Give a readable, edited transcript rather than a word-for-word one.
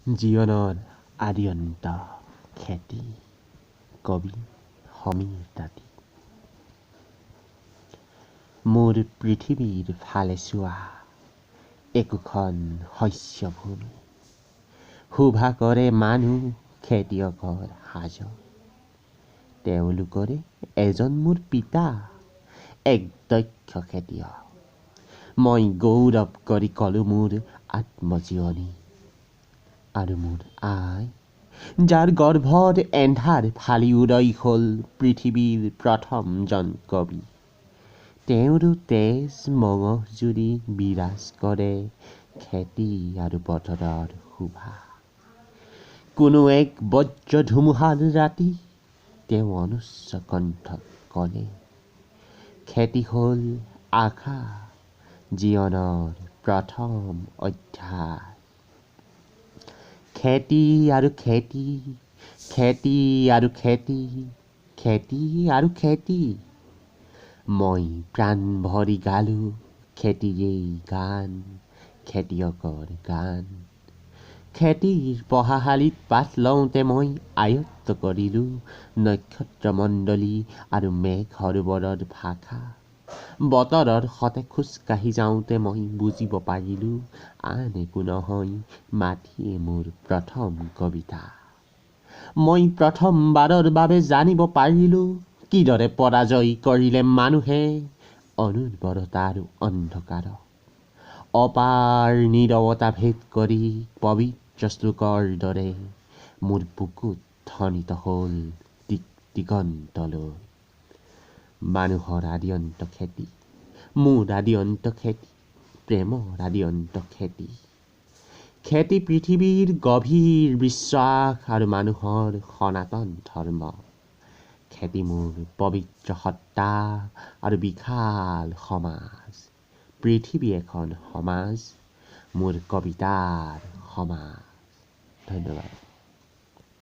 জীৱনৰ আদি অন্ত খেতি। কবি সমীৰ তাঁতী। মোৰ পৃথিৱীৰ ফালে চোৱা একোখন শস্যভূমি, শোভা কৰে মানুহ খেতিয়কৰ সাজত। তেওঁলোকৰে এজন মোৰ পিতা, এক দক্ষ খেতিয়ক। মই গৌৰৱ কৰি ক'লো মোৰ আত্মজীৱনী। আৰু মোৰ আই, যাৰ গৰ্ভত এন্ধাৰ ফালি উদয় হ'ল পৃথিৱীৰ প্ৰথমজন কবি, তেওঁৰো তেজ মঙহ জুৰি বিৰাজ কৰে খেতি আৰু বতৰৰ শোভা। কোনো এক বজ্ৰ ধুমুহাৰ ৰাতি তেওঁ অনুচ্চ কণ্ঠত ক'লে, খেতি হ'ল আশা, জীৱনৰ প্ৰথম অধ্যায়। খেতি আৰু খেতি, খেতি আৰু খেতি, খেতি আৰু খেতি। মই প্ৰাণ ভৰি গালো খেতিৰেই গান, খেতিয়কৰ গান। খেতিৰ পঢ়াশালিত পাঠ লওঁতে মই আয়ত্ত কৰিলোঁ নক্ষত্ৰমণ্ডলী আৰু মেঘ সৰোবৰৰ ভাষা। বতৰৰ সতে খোজকাঢ়ি যাওঁতে মই বুজিব পাৰিলোঁ, আন একো নহয়, মাটিয়ে মোৰ প্ৰথম কবিতা। মই প্ৰথমবাৰৰ বাবে জানিব পাৰিলোঁ কিদৰে পৰাজয় কৰিলে মানুহে অনুৰ্বৰতা আৰু অন্ধকাৰক। অপাৰ নীৰৱতা ভেদ কৰি পবিত্ৰ শ্লোকৰ দৰে মোৰ বুকুত ধ্বনিত হ'ল দিক দিগন্তলৈ। মানুহৰ আদি অন্ত খেতি, মোৰ আদি অন্ত খেতি, প্ৰেমৰ আদি অন্ত খেতি। খেতি পৃথিৱীৰ গভীৰ বিশ্বাস আৰু মানুহৰ সনাতন ধৰ্ম। খেতি মোৰ পবিত্ৰ সত্তা আৰু বিশাল সমাজ। পৃথিৱী এখন সমাজ, মোৰ কবিতাৰ সমাজ। ধন্যবাদ।